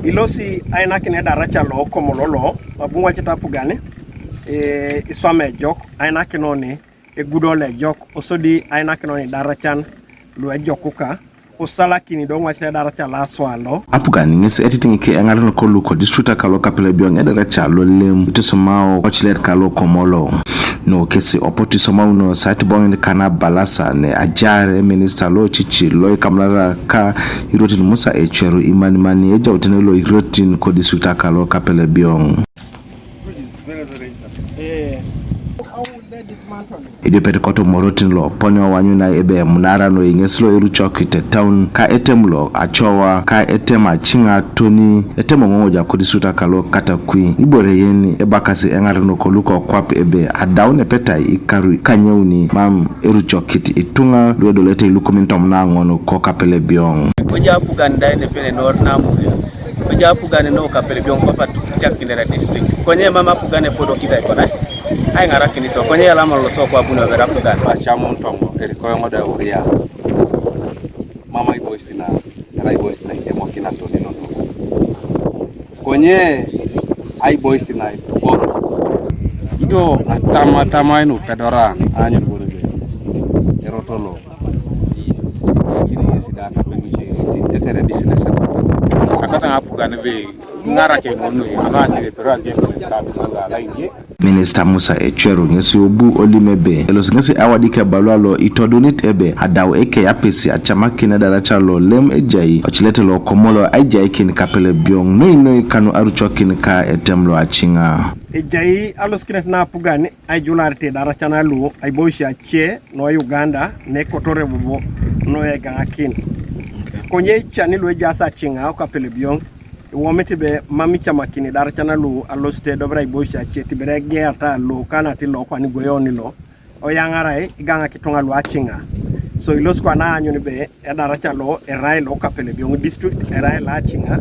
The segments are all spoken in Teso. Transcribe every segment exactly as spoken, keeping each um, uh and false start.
Ilosi ainakin edaraca lo Komolo lo, abu iŋwacit apugan, e, iswam ejok, ainakin oni egudo lo ejok, osodi ainakin oni idaracan lu ejokuka, osalakini do iŋwacit edaraca lo aswalo. Apugan ŋes etitiŋ ke eŋarenok kolu ko district kalo Kapelebyong edaraca lo lem itusomao kocilet kalo Komolo. Nu kesi opotu isomauno sait boŋin kana balasa ne ajar eminista lo cici lo ikamulara ka irotin Musa Ecweru imanimani ejautene lo irotin ko district kalo Kapelebyong. Idiopet koto morotin lo poni owanyunai ebe emunara noi ŋes lo erucokit etaun ka etem lo acoa ka etem aciŋa toni etem oŋoŋoja ko district kalo Katakwi. Ibore yeni ebakasi eŋarenok luko kwap ebe adaun epetai ikarui kanyeuni mam erucokit ituŋa lu edolete ilukumin tomon aŋon ko Kapelebyong. Kojaa apugan da edepele nor namuge. Kojaa apugan no Kapelebyong papa tiak Kindera district. Konye mam apugan epodo kitai konai. Aiŋarakin iso konye yalama lolo so kwabuni obera apugan. Acamun tomo erikoyo ŋode uria. Mama ibois tina, era ibois tina ikemokina toni nono. Konye aibois tina ituboro. Ido atama tama inu pedora anyu boro be. Erotolo. Kini yesi da kape nuche. Tetere business. Akata apugan be ŋarake ŋonu. Ana ake pero ake pero ake pero ake. Minista Musa Ecweru ŋesi obu olim ebe elosi ŋesi awadik ebalua lo itodunit ebe adau ekeyapesi acamakin edaraca lo lem ejai ocilete lo Komolo aijaikin Kapelebyong noi noi kanu arucokin ka etem lo aciŋa. Ejai alosikinet na apugan aijularete idaracan lu aiboisio ace no Uganda ne kotore bobo no egaŋakin. Konye icani lu ejaas aciŋa o Kapelebyong iwomit ebe mam icamakin idaracan lu alosit edobere aiboisio ace tibere egeata lo kanati lo kwani gweoni lo oyaŋarai igaŋak ituŋa lu aciŋa. So ilosi kwana aanyun ebe edaraca lo erai lo Kapelebyong district erai lo aciŋa.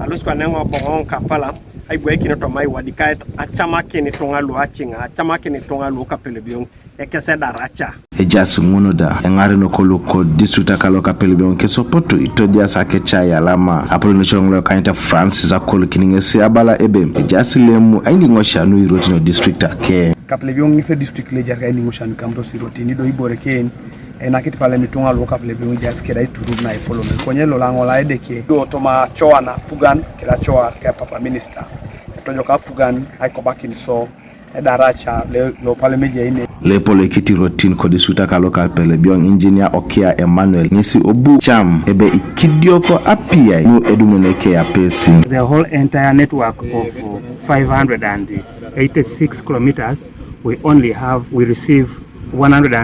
Alosi kwana eoŋ aboŋoŋ Kampala aibwaikin toma iwadikait acamakin ituŋa lu aciŋa acamakin ituŋa lu Kapelebyong ekes edaraca. Ejaas ŋun da eŋarenok luko district kalo Kapelebyong kesopotu itodias akecai alama apolon ecoloŋ lo ekanyit Francis Akol kini ŋesi abala ebe ejaas lemu ainiŋosia nu irotin district ake. Kapelebyong ŋes district lo ejaas ainiŋosia nu kamutos irotin ido ibore ken enakit palem ituŋa luko Kapelebyong ejaas keda iturur na epolon konye lolo aŋola Edeke do toma coa na apugan keda coa ke papa minister etojoka apugan aikobakin so edaraca lo palem ejai ne. Lo epol ekitirotin kodisuta kalo Kapelebyong Engineer Okia Emmanuel ŋesi obu cam ebe ikidioko apiai nu edumunene keyapesi. The whole entire network of five hundred and eighty-six kilometers, we only have, we receive one hundred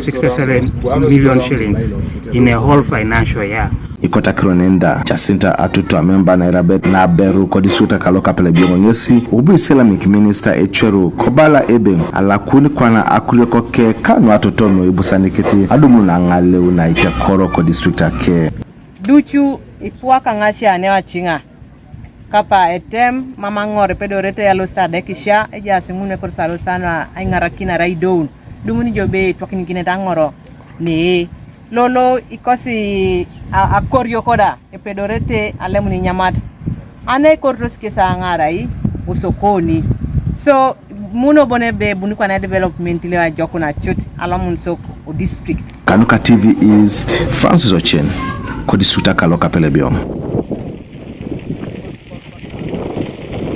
sixty-seven million shillings in a whole financial year. Ikotakiro nenda Jacinta Atutu amemba nairabet naberu kodisuta kalo Kapelebyong ŋesi obu Islamic minister Ecweru kobala ebe alakun kwana akuriok ke kanu atotono ibusanikit adumun aŋaleu naitekoro kodistrict ake. Ducu ipwaka ŋasia ne aciŋa. Kapa etem mam aŋor epedorete alosit adekisia ejaas ŋun ekotos alosit anu aiŋarakin arai idoun. Dumuni jo be itwakinikinet aŋor nee lolo ikosi akorio koda epedorete alemun inyamat. Ana ekoritos kes aŋarai osokoni. So muno bon ebe ebuni kwana development lo ajokuna cut alomun sok o district. Kanuka T V East, Francis Ochen, kodisuta kalo Kapelebyong.